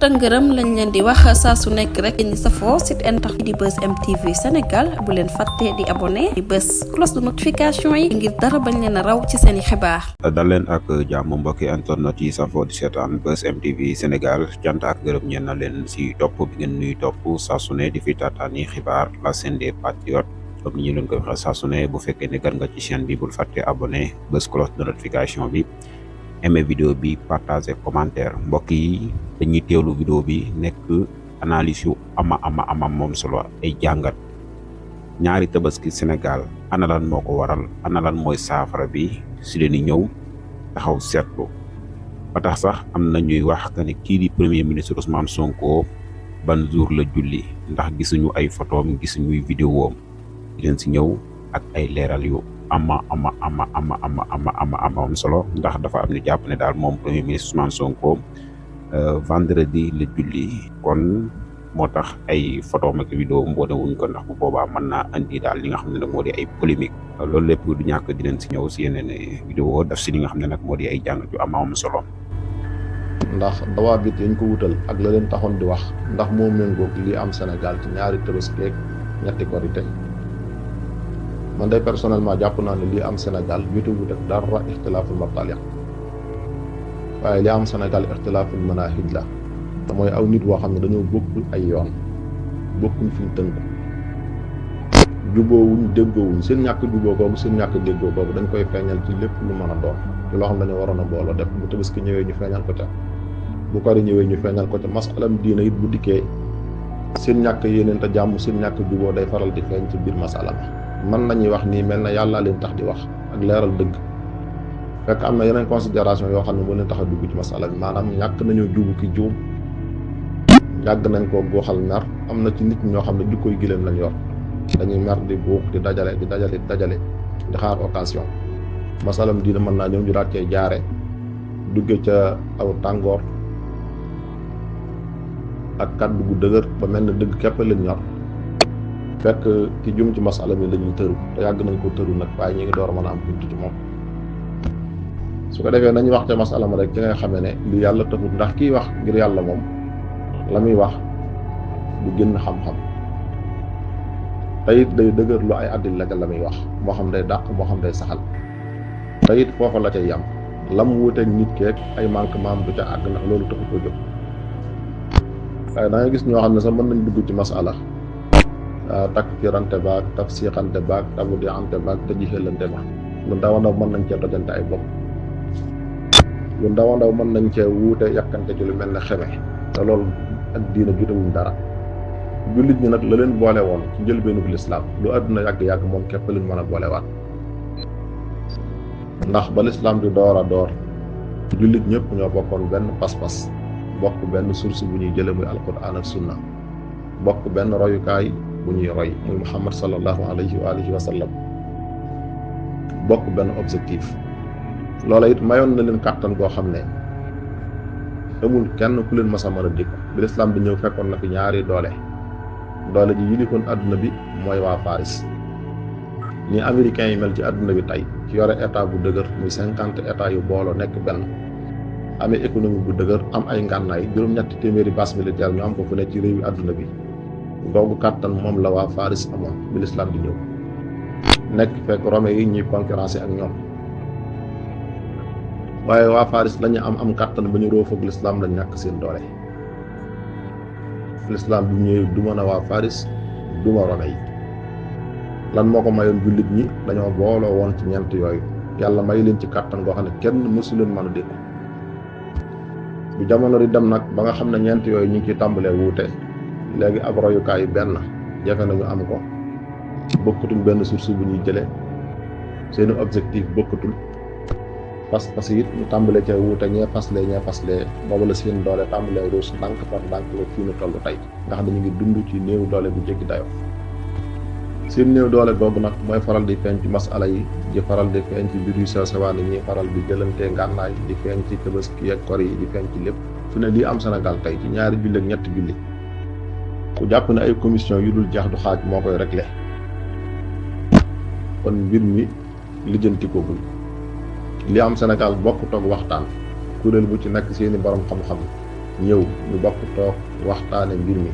ngërëm lañ leen di wax saa su nekk rek ñi safoo site internet di Buzz M TV Sénégal bu leen fàtte di abonné di bës cloche de notification yi ngir dara bañ leen a raw ci seen i xibaar. dal leen ak jàmm mbokki internet yi safoo di seetaan Buzz M TV Sénégal cant ak gërëm ñeen na leen si topp bi ngeen nuy topp saa su ne di fi taataani xibaar la chaîne des patriotes comme ni ñu leen koy waxee saa su ne bu fekkee ne gan nga ci chaîne bi bul fàtte abonné bës cloche de notification bi. aimé vidéo bi partager commentaire mbokk yi dañuy teewlu vidéo bi nekk analyse yu ama moom solo ay jàngat ñaari tabaski Sénégal ana lan moo ko waral ana lan mooy saafara bi si leen ñëw taxaw seetlu ba tax sax am na ñuy wax que ne kii di premier ministre Ousmane Sonko ban jour la julli ndax gisuñu ay photoom gisuñuy vidéo am di leen si ñëw ak ay leeral yu ama solo ndax dafa am ñu jàpp ne daal moom premier ministre Ousmane Sonko vendredi la julli kon moo tax ay photo ak vidéo mboole wuñ ko ndax bu boobaa mën naa andi daal li nga xam ne nag moo di ay polémique loolu lépp du ñàkk di leen si ñëw si yeneen vidéo daf si li nga xam ne nag moo di ay jàngat yu am solo. ndax dawaabit yañ ko wutal ak la leen taxoon di wax ndax moo méngoog li am Sénégal ci ñaari Tabaski ak ñetti Korité man day personnellement jàpp naa ne lii am Sénégal wutewut ak dara ixtilaaful mataliq waaye li am Sénégal ixtilaaful manahij la te mooy aw nit woo xam ne dañoo bokkul ay yoon bokkuñ fi ñu tënk jubóowuñ déggoowuñ seen ñàkk jubóo boobu seen ñàkk déggoo boobu dañ koy feeñal ci lépp lu mën a doon ci loo xam ne dañoo waroon a booloo def bu Tabaski ñëwee ñu feeñal ko ca bu Kori ñëwee ñu feeñal ko ca masalam diina it bu dikkee seen ñàkk yéeneente jàmm seen ñàkk jubóo day faral di feeñ ci biir masala man nañuy wax nii mel na yàlla leen tax di wax ak leeral dëgg fekk am na yeneen considération yoo xam ne moo leen tax a dugg ci masala bi maanaam ñàkk nañoo jubu ki juum yàgg nañ koo gooxal mer am na ci nit ñoo xam ne jukkoy giléem lañ yor dañuy mer di buux di dajale di xaar occasion masalam diina mën naa ñëw ñu daat cee jaare dugge ca aw tàngoor ak kaddu gu dëgër ba mel na dëgg képp leen ñor fekk ki jum ci masala mi la ñuy tëru te yàgg nañ ko tëru nag waaye ñu ngi door a mën a am buntu ci moom su ko defee nañu wax ca masala ma rek ci nga xamee ne li yàlla taxut ndax kiy wax ngir yàlla moom la muy wax du génn xam-xam te it day dëgër lu ay addil la la muy wax moo xam day dàq moo xam day saxal te it foofa la cay yam lam wuuteeg nit keeg ay manquement du ca àgg ndax loolu taxu ko jóg waaye da nga gis ñoo xam ne sax mën nañ dugg ci masala takk firante baag taf siixante baag tabu di ante baag te jixelante ba lu ndaw ndaw mën nañ cee tojante ay bopp lu ndaw ndaw mën nañ cee wuute yàkkante ci lu mel ne xeme te loolu ak diina jutewuñ dara jullit ñi nag la leen boole woon ci njëlbéenug lislaam lu àdduna yàgg-yàgg moom képp leen mën a boolewaat ndax ba lislaam di door a door jullit ñëpp ñoo bokkoon benn pas-pas bokk benn source bu ñuy jële muy alquran ak sunna bokk benn royukaay bu ñuy roy muy Muhammad sallallahu alayhi wa sallam bokk benn objectif loola it mayoon na leen kàttan goo xam ne amul kenn ku leen mas a mën a dikk bi lislaam di ñëw fekkoon na fi ñaari doole ji yilifoon adduna bi mooy waa Faris ni américains yi mel ci adduna bi tey ci yore état bu dëgër muy 50 état yu booloo nekk benn amee économie bu dëgër am ay ngànnaay juróom-ñetti téeméeri base militaire ñu am ko fu ne ci réewi adduna bi googu kàttan moom la waa Faris amoon bi lislaam di ñëw nekk fekk Romains yi ñuy concurrencer ak ñoom waaye waa Faris lañu am kàttan ba ñu róofoog lislaam lañ ñàkk seen doole lislaam bi ñëwee du mën a waa Faris duma Romains yi lan moo ko mayoon jullit ñi dañoo booloo woon ci ñeent yooyu yàlla may leen ci kàttan goo xam ne kenn mësu leen mën a dégg bu jamono di dem nag ba nga xam ne ñeent yooyu ñu ngi ciy tàmbalee wuute léegi ab royukaay benn jafe nañu am ko bokkatul benn source bu ñuy jëlee seeni objectif bokkatul pas it ñu tàmbalee ca wuute ñee faslee boobu la seen doole tàmbalee ruus ndànk par ndànk la fii nu toll tey nga xam ne ñu ngi dund ci néew doole bu jéggi dayoo seen néew doole boobu nag mooy faral di feeñ ci masala yi di faral di feeñ ci mbir yu sew sewaan yi ñuy faral di jëlantee ngànnaay di feeñ ci Tabaski ak Kori yi di feeñ ci lépp fi ne lii am Sénégal tey ci ñaari julli ak ñetti julli ku jàpp ne ay commission yu dul jeex du xaaj moo koy réglé kon mbir mi lijjanti koogul li am Sénégal bokk toog waxtaan kuréel bu ci nekk seeni borom xam-xam ñëw ñu bokk toog waxtaane mbir mi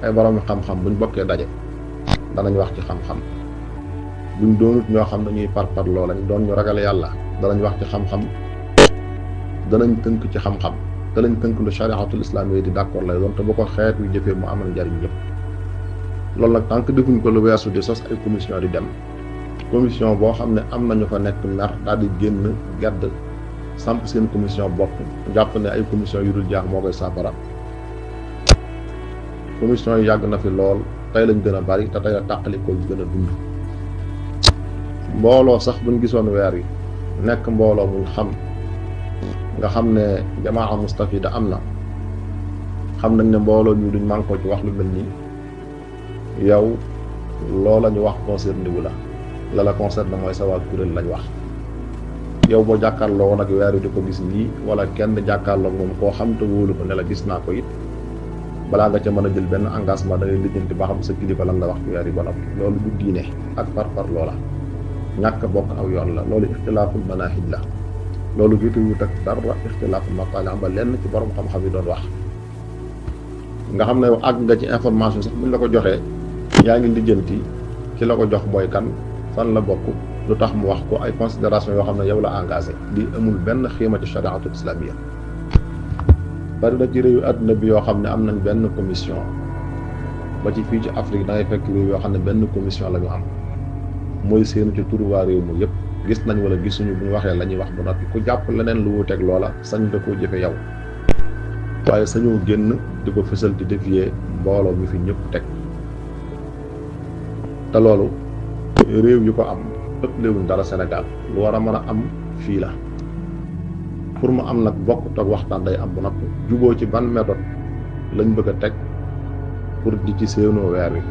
ay borom xam-xam buñ bokkee daje danañ wax ci xam-xam buñ doonut ñoo xam dañuy parparloo lañ doon ñu ragal yàlla danañ wax ci xam-xam danañ tënk ci xam-xam te lañ tënk lu chariatul islamiyya di d'accord lay doon te bu ko xeet wi jëfee mu amal njariñ ñëpp loolu nag tant que defuñ ko lu weesu di sos ay commission di dem commission boo xam ne am nañu fa nekk mer daal di génn gedd samp seen commission bopp jàpp ne ay commission yu dul jaax moo koy saafara commission yi yàgg na fi lool tey lañ gën a bari te tey la tàqalikoo yu gën a dund mbooloo sax buñ gisoon weer yi nekk mbooloo muñ xam nga xam ne jamaa mustafida am na xam nañ ne mbooloo ñu duñ mànkoo ci wax lu mel nii yow loola ñu wax concerné wu la la concerné mooy sa waa kuréel lañ wax yow boo jàkkaarloo woon ak weer wi di ko gis nii wala kenn jàkkaarloo moom koo xam te wóolu ko ne la gis naa ko it balaa nga ca mën a jël benn engagement da ngay lijjanti ba xam sa kilifa lan la wax ci weer yi ba noppi loolu du diine ak par loola ñàkk bokk aw yoon la loolu ixtilaaful manahij la loolu jotuwut ak dara ixtilaaful maqaali ba lenn ci borom xam-xam yi doon wax nga xam ne àgg nga ci information sax buñ la ko joxee yaa ngi lijjanti ki la ko jox mooy kan fan la bokk lu tax mu wax ko ay considération yoo xam ne yow la engagé di amul benn xiima ci chariatul islamiyya bari na ci réewu àdduna bi yoo xam ne am nañ benn commission ba ci fii ci Afrique da ngay fekk réew yoo xam ne benn commission la ñu am mooy seenu ci turu waa réew mi yëpp gis nañ wala gisuñu bu ñu waxee la ñuy wax ba noppi ku jàpp leneen lu wuteeg loola sañ da koo jëfe yow waaye sañoo génn di ko fësal di défier mbooloo mi fi ñëpp teg te loolu réew yu ko am ëpp léewuñ dara Sénégal lu war a mën a am fii la pour mu am nag bokk toog waxtaan day am bu noppi juboo ci ban méthode lañ bëgg a teg pour di ci séenoo weer wi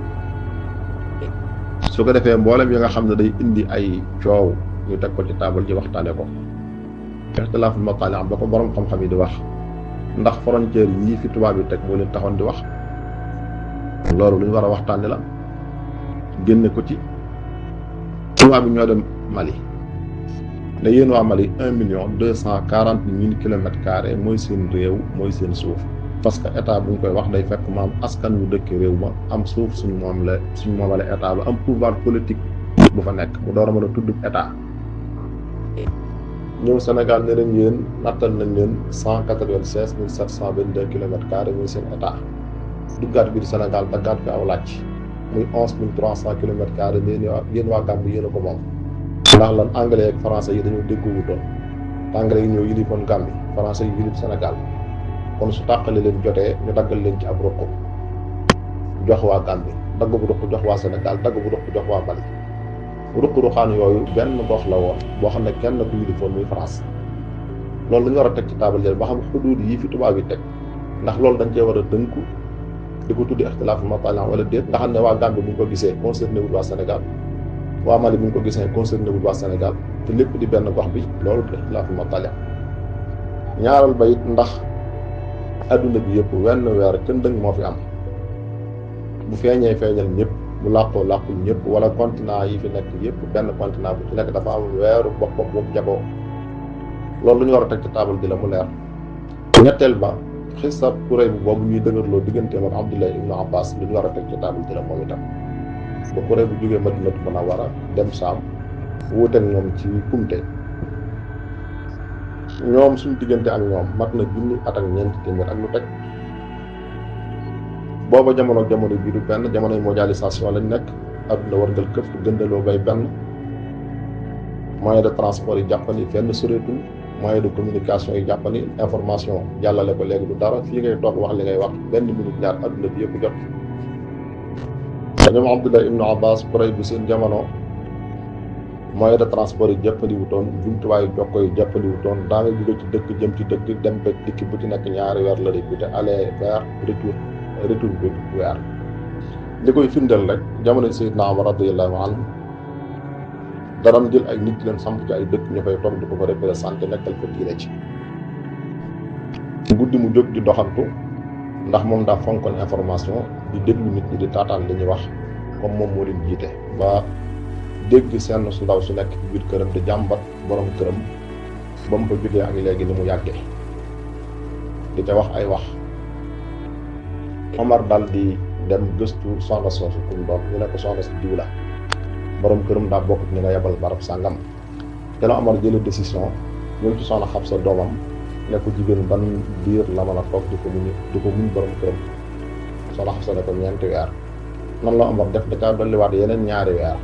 su ko defee mboolem yi nga xam ne day indi ay coow ñu teg ko ci taabal ji waxtaane ko ixtilaaful maqaali am ba ko borom xam-xam yi di wax ndax frontière yii fi tubaab yi teg moo leen taxoon di wax loolu lu ñu war a waxtaane la génne ko ci tubaab yi ñoo dem Mali ne yéen waa Mali 1,240,000 kilomètres carrés mooy seen réew mooy seen suuf parce que état bu ñu koy wax day fekk ma am askan wu dëkk réew ma am suuf suñu moomale état ba am pouvoir politique bu fa nekk mu door a mën a tudd état ñëw Sénégal ne leen yéen nattal nañ leen 196,722 kilomètres carrés muy seen état duggaat biir Sénégal daggaat fi aw làcc muy 11,300 kilomètres carrés yéen waa Gambie yéen a ko moom ndax lan anglais ak français yi dañoo déggoo wutoon anglais yi ñëw yilifoon Gambie français yi yilif Sénégal kon su tàqale leen jotee ñu daggal leen ci ab ruq jox waa Gambie dagg bu ruq jox waa Sénégal dagg bu ruq jox waa Mali ruq-ruqaan yooyu benn gox la woon boo xam ne kenn ku yilifoon muy France loolu la ñu war a teg ci taabal jël ba xam xuduud yi fi tubaab yi teg ndax loolu dañ cee war a dënku di ko tuddi ixtilaafu maqaali wala déet nga xam ne waa Gambie bu ñu ko gisee concerné wul waa Sénégal waa Mali bu ñu ko gisee concerné wul waa Sénégal te lépp di benn gox bi loolu du ixtilaafu maqaali ñaaral ba it ndax adduna bi yëpp wenn weer këndëng moo fi am bu feeñee feeñal ñëpp bu làqoo làqul ñëpp wala continent yi fi nekk yëpp benn continent bu ci nekk dafa am weeru boppam bu mu jagoo loolu lu ñu war a teg ci taabal di la mu leer ñetteel ba xisab kuréy bu boobu ñuy dëgërloo digganteem ak Abdullah ibnu Abbas lu ñu war a teg ci taabal di la moom itam ba kuréy bu jógee Madinatu Munawwara dem Saam wuuteeg ñoom ci kumte ñoom suñu diggante ak ñoom mat na junni at ak ñeenti téeméer ak lu teg booba jamono bii du benn jamonoy mondialisation lañ nekk adduna warngal këf gëndaloo bay benn moyen de transport yi jàppani fenn soreetul moyen de communication yi jàppani information jàllale ko léegi du dara fii ngay toog wax li ngay wax benn minute ñaar adduna bi yëpp jot ñoom Abdullah ibnu Abbas kuréy bu seen jamono moyen de transport yi jàppaliwutoon jumtuwaayu jokko yi jàppaliwutoon daa nga jóge ci dëkk jëm ci dëkk dem ba dikki bu ci nekk ñaari weer la di coûté aller vers retour bi weer li koy firndeel rek jamono Seydina Umar radiyallahu anhu danañ jël ay nit leen samp ci ay dëkk ñu fay toog di ko fa représenté nekkal fa diine ci guddi mu jóg di doxantu ndax moom daa fonkoon information di déglu nit ñi di taataan li ñuy wax comme moom moo leen jiite ba dégg seen su ndaw su nekk ci biir këram di jàmbat borom këram ba mu fa jógee ak léegi ni mu yàggee di ca wax ay wax Omar dal di dem gëstu soxna soosu ku mu doon ñu ne ko soxna si diw la borom këram daa bokk ni nga yebal barab sàngam te la Omar jëlee décision ñoom ci soxna Xabsa doomam ne ko jigéen ban biir la mën a toog di ko muñ borom këram soxna Xabsa ne ko 4 weer nan la Omar def da caa dolliwaat yeneen 2 weer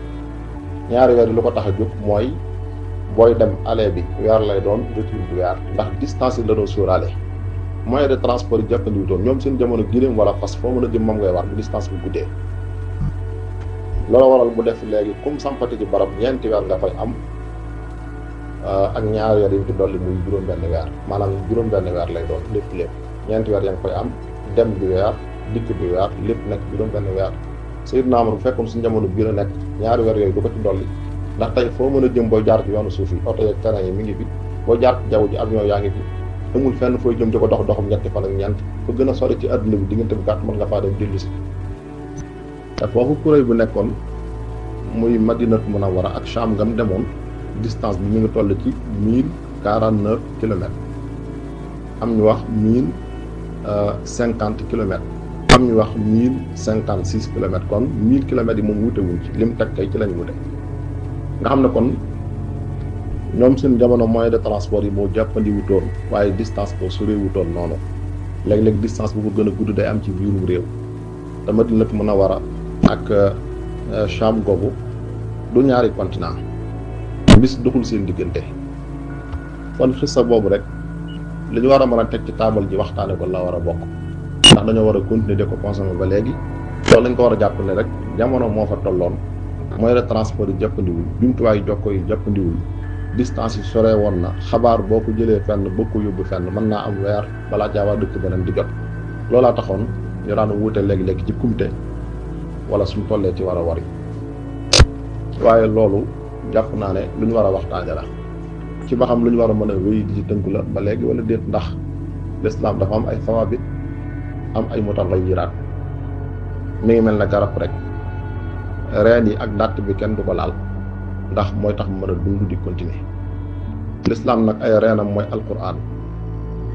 2 weer yi lu ko tax a jóg mooy booy dem aller bi weer lay doon retour bi weer ndax distance yi la doon sóoraale moyen de transport yi jàppandiwutoon ñoom seen jamono giléem wala fas foo mën a jëm moom ngay war bu distance bi guddee loolu waral bu def léegi comme sampati ci barab 4 weer nga fay am ak 2 weer yi ci dolli muy juróom-benn weer maanaam juróom-benn weer lay doon lépp 4 weer yaa ngi koy am dem bi weer dikk bi weer lépp nekk juróom-benn weer Seydina Omar bu fekkoon suñu jamono bii la nekk 2 weer yooyu du ko ci dolli ndax tey foo mën a jëm booy jaar ci yoonu suuf yi oto yeeg terrain yi mi ngi fi boo jaar ci jaww ji avion yaa ngi fi amul fenn fooy jëm di ko doxum 2 fan ak ñeent fa gën a sori ci àdduna bi diggante bu gàtt mën nga faa dem dellu si te foofu kuréel bu nekkoon muy Madinatu Munawwara ak Sham ngam demoon distance bi mi ngi toll ci 1049 kilomètres am ñu wax 1050 kilomètres am ñu wax 1056 kilomètres kon 1000 kilomètres yi moom wute wuñ ci lim teg kay ci lañ wute nga xam ne kon ñoom seen jamono moyen de transport yi moo jàppandi wutoon waaye distance boo soree wutoon noonu léeg-léeg distance bu ko gën a gudd day am ci biirum réew te Madinatu Munawwara ak Sham googu du ñaari continent bis doxul seen diggante kon xissa boobu rek li ñu war a mën a teg ci taabal ji waxtaane ko la war a bokk ndax dañoo war a continuer di ko consommer ba léegi loolu lañ ko war a jàpp ne rek jamono moo fa tolloon moyen de transport yi jàppandiwul jumtuwaay jokko yi jàppandiwul distance yi sore woon na xabaar boo ko jëlee fenn boo ko yóbbu fenn mën naa am weer balaa caa waa dëkk beneen di jot loolaa taxoon ñu daan wuute léegi-léegi ci kumte wala suñ tollee ci war a wari waaye loolu jàpp naa ne lu ñu war a waxtaane la ci ba xam lu ñu war a mën a wéy di ci tënku la ba léegi wala déet ndax l'islam dafa am ay sawaabit am ay mutaghayyirat mi ngi mel na garab rek reen yi ak dàtt bi kenn du ko laal ndax mooy tax mu mën a dund di continuer l'islam nag ay reenam mooy alquran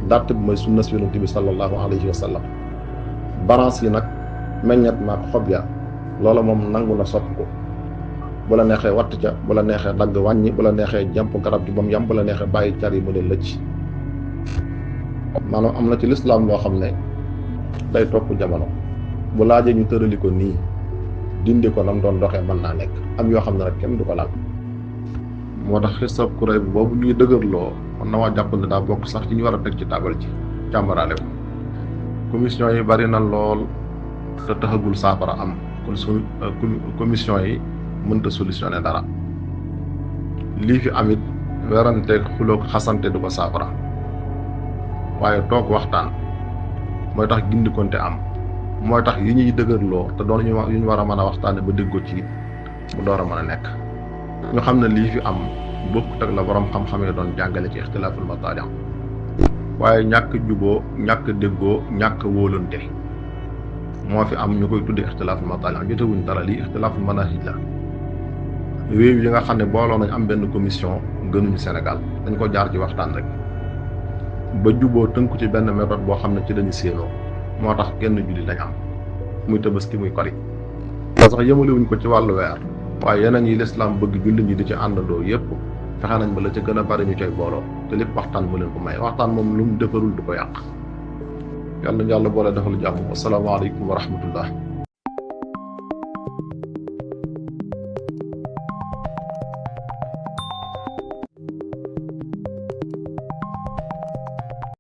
dàtt bi mooy sunna si yonent bi sallallahu alayhi wa sallam balance yi nag meññet maak xob ya loola moom nangu na sopp ko bu la neexee watt ca bu la neexee dagg wàññi bu la neexee jàmp garab gi ba mu yam bu la neexee bàyyi car yi mu ne lëcc maanaam am na ci l'islam loo xam ne day topp jamono bu laajee ñu tërali ko nii dindi ko nam doon doxee mën naa nekk am yoo xam ne nag kenn du ko laal moo tax xisab kuréel bi boobu ñuy dëgërloo man na waa jàpp ne daa bokk sax ci ñu war a teg ci taabal ci càmbaraale ko commission yi bari na lool te taxagul saafara am kon commission yi mënta solutionné dara lii fi amit weranteeg xuloog xasante du ko saafara waaye toog waxtaan mooy tax gindikonte am mooy tax yi ñuy dëgërloo te doon yu ñu war a mën a waxtaane ba déggoo ci mu door a mën a nekk ñu xam ne lii fi am bokkut ak la borom xam-xam yi doon jàngale ci ixtilaaful mataali waaye ñàkk juboo ñàkk déggoo ñàkk wóolante moo fi am ñu koy tudde ixtilaaful mataali jotewuñ dara lii ixtilaaful manahij la réew yi nga xam ne booloo nañ am benn commission gënuñu Sénégal dañ ko jaar ci waxtaan rek ba juboo tënku ci benn méthode boo xam ne ci dañu séenoo moo tax genn julli lañ am muy Tabaski muy Kori te sax yëmalewuñ ko ci wàllu weer waaye yeneen yi lislaam bëgg julli ñi di ci àndandoo yépp fexe nañ ba la ca gën a bari ñu coy booloo te lépp waxtaan mu leen ko may waxtaan moom lu mu defarul du ko yàq yàlla boole defal jàmm asalaamaaleykum wa rahmatullah